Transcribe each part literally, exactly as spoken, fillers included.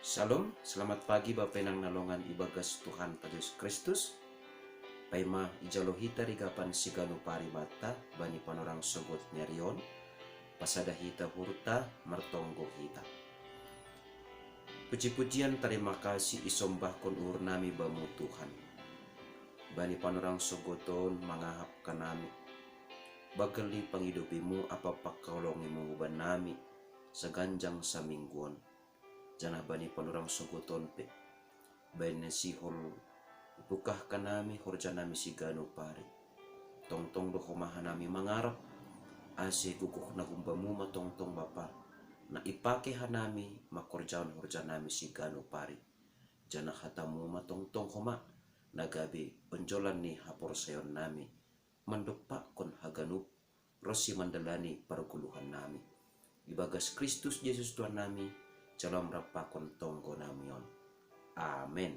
Shalom, selamat pagi Bapenang na longan ibagas Tuhan ta Jesus Kristus. Paima ijalo hita rigapan siganu paribata bani panorang sogot nyarion, pasada hita hurta martonggo hita. Puji-pujian tarima kasih isombahkon uhur nami bamu Tuhan. Bani panorang sogoton mangahap kanami bagel ni pangidopimu apa pakkaolongimu huban nami saganjang samingguon. Janah bani panorang sogoton pe, bahen na sihol ipukah kanami horja nami siganu pari. Tongtong do homa hanami mangarap, ase gogoh na humbamu ma tongtong Bapa, na ipake hanami mangkorjahon horja nami siganu pari. Janah hatamu ma tongtong homa, na gabe onjolan ni haporsayaon nami, mandompakkon haganup ronsi mandalani pargoluhan nami. Ibagas Kristus Jesus Tuhan nami, jalo marampakon tonggo nami on. Amen.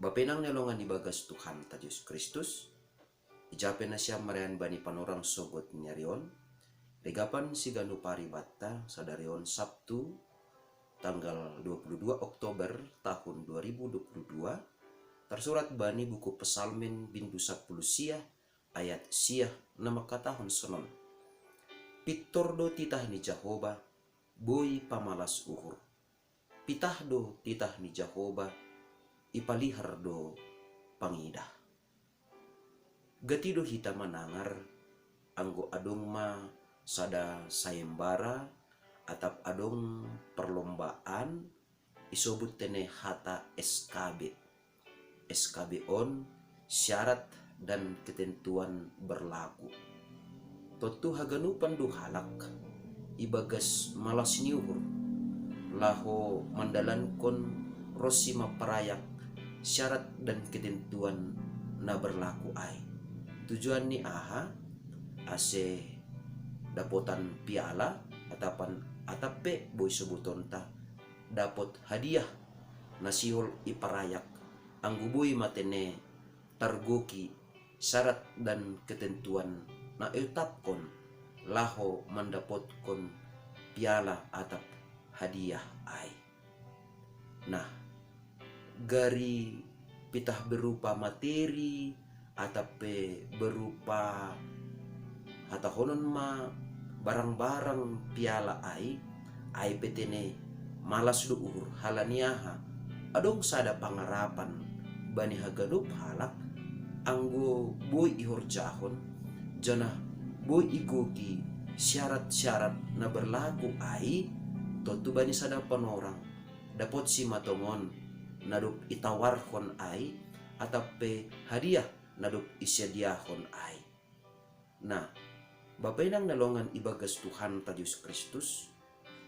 Bapenang na longan ibagas Tuhan ta Jesus Kristus, ijape nasiam marayan bani panorang sogot nyarion, rigapan siganu paribata sadarion Sabtu, tanggal dua puluh dua Oktober tahun dua ribu dua puluh dua, tersurat bani buku Pesalmen bindu sapuluh siah ayat siah na mangkatahon sonon: Pintor do titah ni Jahoba, boi pamalas uhur. Pitah do titah ni Jahoba, ipalihar do pangidah. Gati do hita manangar, anggo adong ma sada sayembara atap adong perlombaan, isobut tene hata S K B. S K B on syarat dan ketentuan berlaku. Tontu haganupan do halak ibagas malas ni uhur laho mandalankon ronsi mamparayak syarat dan ketentuan na berlaku ai. Tujuan ni aha? Ase dapotan piala atapan atap pe boi sobutonta dapot hadiah na sihol iparayak, anggo boi ma tene targoki syarat dan ketentuan na ietapkon laho mandapotkon piala atap hadiah ai. Nah, gari pitah berupa materi atap pe berupa hatahonon ma barang-barang piala ai, ai pe tene malas do uhur. Halani aha? Adong sada pangarapan bani haganup halak, anggo boi ihorjahon janah boi igoki syarat-syarat na berlaku ai, tontu bani sada panorang dapotsi ma tongon na dob itawarhon ai, atap pe hadiah na dob isadiahon ai. Nah, Bapa inang na longan ibagas Tuhanta Jesus Kristus,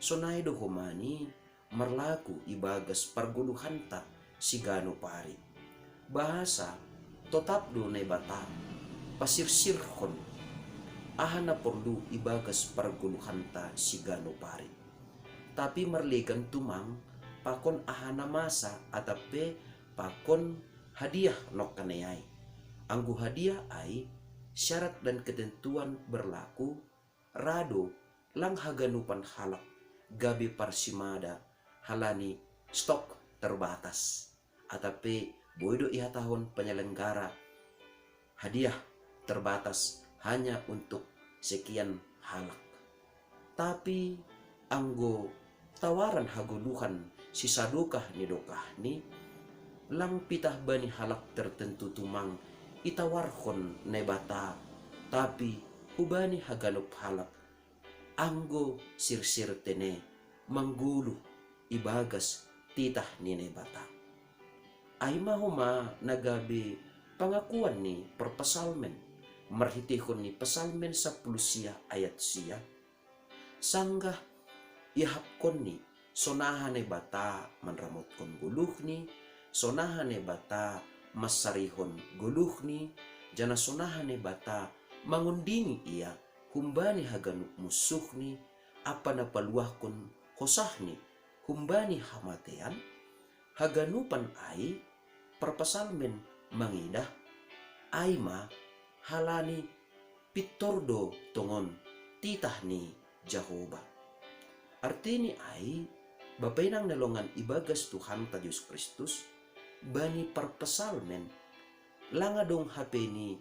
sonai do homa ni marlaku ibagas pargoluhanta siganup ari. Bahasa totap do Naibata pasirsirhon aha na porlu ibagas pargoluhanta siganup ari. Tapi marlegan tumang pakon aha na masa atap pe pakon hadiah nongkanai ai. Anggo hadiah ai, syarat dan ketentuan berlaku, ra do lang haganupan halak gabe parsimada halani stok terbatas. Atap pe boi do ihatahon penyelenggara hadiah terbatas hanya untuk sekian halak. Tapi anggo tawaran hagoluhan sisadokah ni dokahni, lang pitah bani halak tertentu tumang itawarhon Naibata, tapi hubani haganup halak, anggo sirsir tene manggoluh ibagas titah ni Naibata. Ai ma homa na gabe pangakuan ni parpasalmen marhiteihon ni Pasalmen sapuluh sia ayat sia, sanggah iahapkonni sonaha Naibata manramotkon goluhni, sonaha Naibata mansarihon goluhni, janah sonaha Naibata mangondingi ia humbani haganup munsuhni, ampa na paluahkon hosahni humbani hamatean, haganupan ai parpasalmen mangidah, ai ma halani pintor do tongon titah ni Jahoba. Artini ai, Bapa inang na longan ibagas Tuhanta Jesus Kristus, bani parpsalmen, lang adong hape ni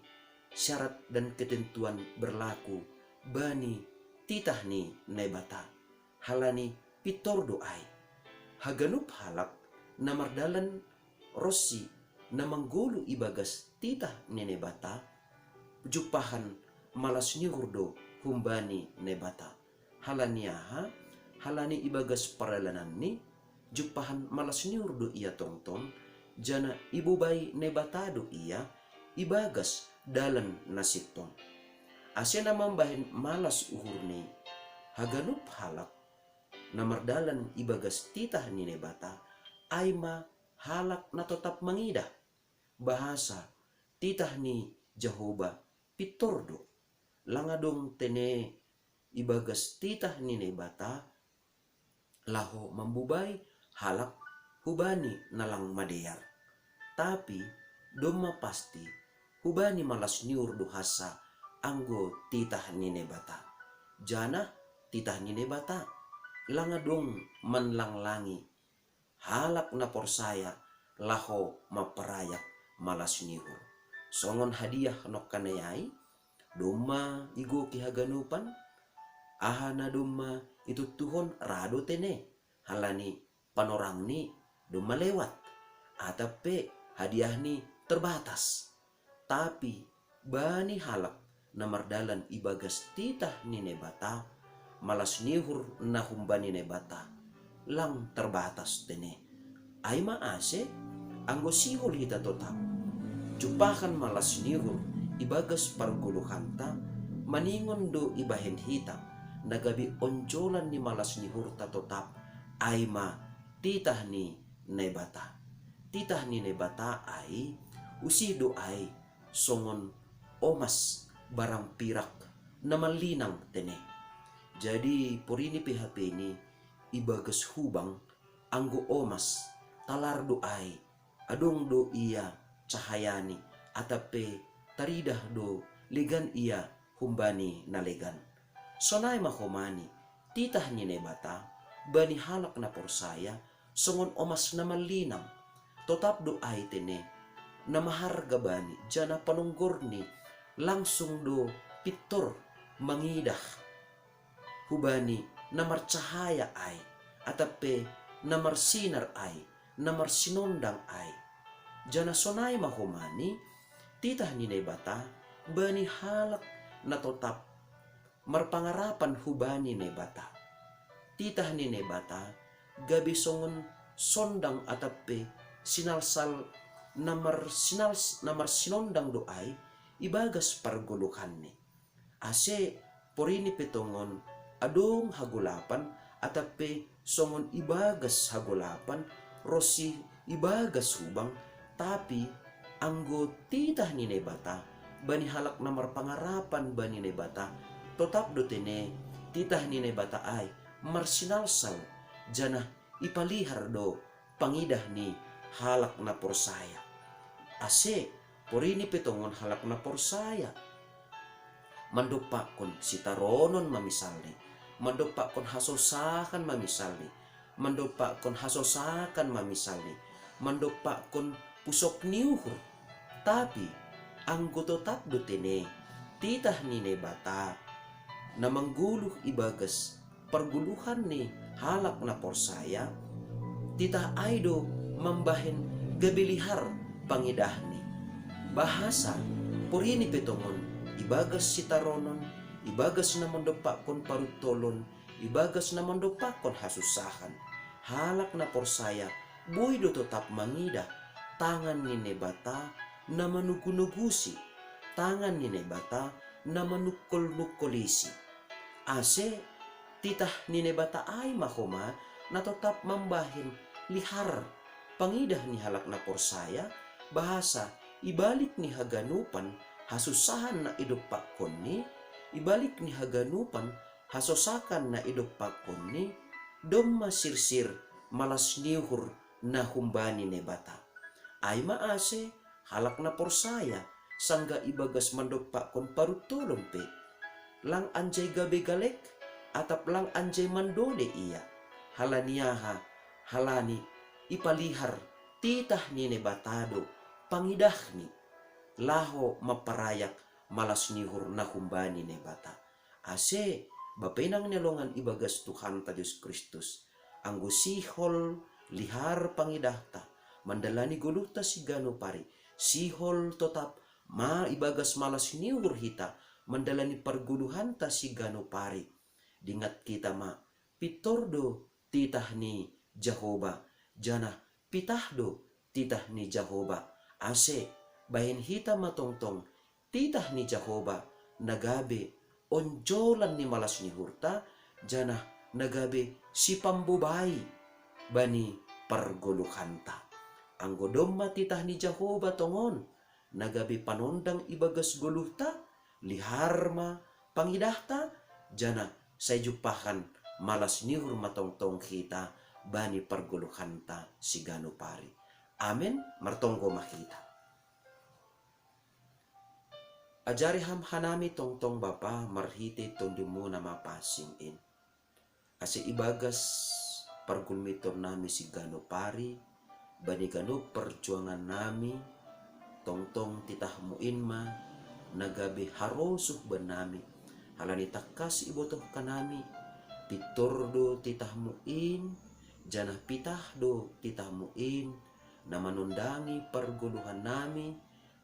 syarat dan ketentuan berlaku bani titah ni Naibata, halani pintor do ai. Haganup halak na mardalan ronsi na manggoluh ibagas titah ni Naibata, jumpahan malas ni uhur do humbani Naibata. Halani aha? Halani ibagas pardalananni, jumpahan malas ni uhur do ia tongtong, janah ibobai Naibata do ia ibagas dalan na sintong. Ase na mambahen malas uhur ni haganup halak na mardalan ibagas titah ni Naibata, ai ma halak na totap mangidah, bahasa titah ni Jahowa pintor do. Lang adong tene ibagas titah ni Naibata laho mambobai halak hubani na lang madear. Tapi domma pasti hubani malas ni uhur do hansa anggo titah ni Naibata. Janah titah ni Naibata lang adong manlanglangi halak na porsaya laho mamparayak malas ni uhur. Songon hadiah nongkanai ai, domma igoki haganupan, aha na domma ituntuhon ra do tene, halani panorangni domma lewat, atap pe hadiahni terbatas. Tapi bani halak na mardalan ibagas titah ni Naibata, malas ni uhur na humbani Naibata lang terbatas tene. Ai ma ase, anggo sihol hita totap jumpahan malas ni uhur ibagas pargoluhanta, maningon do ibahen hita na gabe onjolan ni malas ni uhurta totap, ai ma titah ni Naibata. Titah ni Naibata ai usih do ai songon omas barang pirak na mallinang tene. Jadi porini pe hapeni ibagas hubang, anggo omas, talar do ai, adong do ia cahayani, atap pe taridah do legan ia humbani na legan. Sonai ma homani titah ni Naibata bani halak na porsaya, songon omas na mallinang. Totap do ai tene na maharga bani, janah panonggorni langsung do pintor mangidah hubani na marcahaya ai, atap pe na marsinar ai, na marsinondang ai. Janah sonai ma homani titah ni Naibata bani halak na totap marpangarapan hubani Naibata. Titah ni Naibata gabe songon sondang atap pe sinalsal na marsinals-, na marsinondang do ai ibagas pargoluhanni. Ase porini pe tongon adong hagolapan, atap pe songon ibagas hagolapan ronsi ibagas hubang, tapi anggo titah ni Naibata bani halak na marpangarapan bani Naibata, totap do tene titah ni Naibata ai marsinalsal, janah ipalihar do pangidah ni halak na porsaya. Ase porini pe tongon halak na porsaya mandompakkon sitaronon ma misalni, mandompakkon hasosahan ma misalni, mandompakkon hasosakan ma misalni, mandompakkon pusok ni uhur. Tapi anggo totap do tene titah ni Naibata na manggoluh ibagas pargoluhan ni halak na porsaya, titah ai do mambahen gabe lihar pangidahni. Bahasa porini pe tongon ibagas sitaronon, ibagas na mandompakkon paruntolon, ibagas na mandompakkon hasunsahan. Halak na porsaya boi do totap mangidah tangan ni Naibata na manugunugusi, tangan ni Naibata na manungkolnungkolisi. Ase titah ni Naibata ai ma homa na totap mambahen lihar pangidah ni halak na porsaya, bahasa ibalik ni haganupan hasunsahan na idompakkonni, ibalik ni haganupan hasosakan na idompakkonni, domma sirsir malas ni uhur na humbani Naibata. Ai ma ase halak na porsaya, sanggah ibagas mandompakkon paruntolon pe, lang anjai gabe galek, atap lang anjai mandole ia. Halani aha? Halani ipalihar titah ni Naibata do pangidahni laho maparayak malas ni uhur na humbani Naibata. Ase, bapa inang ni longan ibagas Tuhanta Jesus Kristus, anggo sihol lihar pangidahta mandalani goluhta siganup ari, sihol totap ma ibagas malas ni uhur hita mandalani pargoluhanta siganup ari. Dingat hita ma, pintor do titah ni Jahowa, janah pitah do titah ni Jahowa. Ase, bahen hita ma tongtong titah ni Jahowa na gabe onjolan ni malas ni uhurta, janah na gabe sipambobai bani pargoluhanta. Anggo domma titah ni Jahowa tongon na gabe panondang ibagas goluhta, lihar ma pangidahta, janah sai jumpahan malas ni uhur ma tongtong hita bani pargoluhanta siganup ari. Amen. Martonggo ma hita. Ajari Ham hanami tongtong Bapa marhitei Tondumu na mapansing in, ase ibagas pargulmiton nami siganup ari, bani ganup parjuangan nami, tongtong titahmu in ma na gabe harosuh bannami. Halani tangkas ibotoh hanami, pintor do titahmu in, janah pitah do titahmu in na manondangi pargoluhan nami,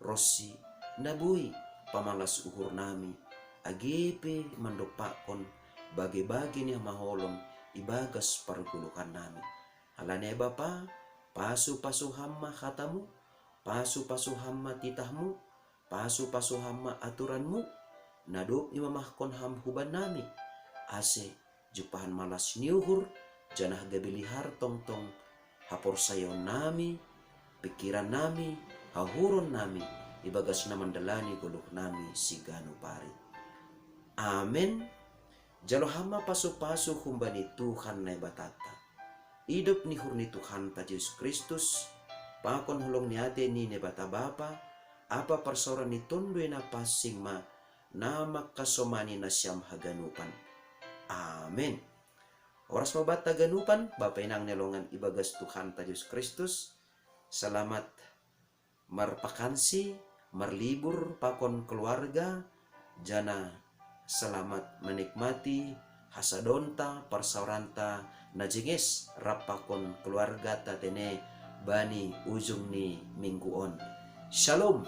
ronsi na boi pamalas uhur nami, age pe mandompakkon bage-bage ni hamaolon ibagas pargoluhan nami. Halani ai Bapa, pasu-pasu Ham ma hatamu, pasu-pasu Ham ma titahmu, pasu-pasu Ham ma aturanmu, na dob imamahkon Ham hubannami, ase jumpahan malas ni uhur, janah gabe lihar tongtong haporsayaon nami, pingkiran nami, hauhuron nami, ibagas na mandalani goluh nami siganup ari. Amen. Jalo Ham ma pasu-pasu humbani Tuhan Naibatanta. Idop ni uhur ni Tuhanta Jesus Kristus, pakon holong ni atei ni Naibata Bapa, ampa parsaoran ni Tonduy Napansing ma na mangkasomani nasiam haganupan. Amen. Horas ma banta haganupan, bapa inang ni longan ibagas Tuhanta Jesus Kristus. Selamat marpakansi, marlibur pakon keluarga, janah selamat menikmati hasadonta, parsaoranta na jenges rap pakon keluargata tene bani ujung ni minggu on. Shalom.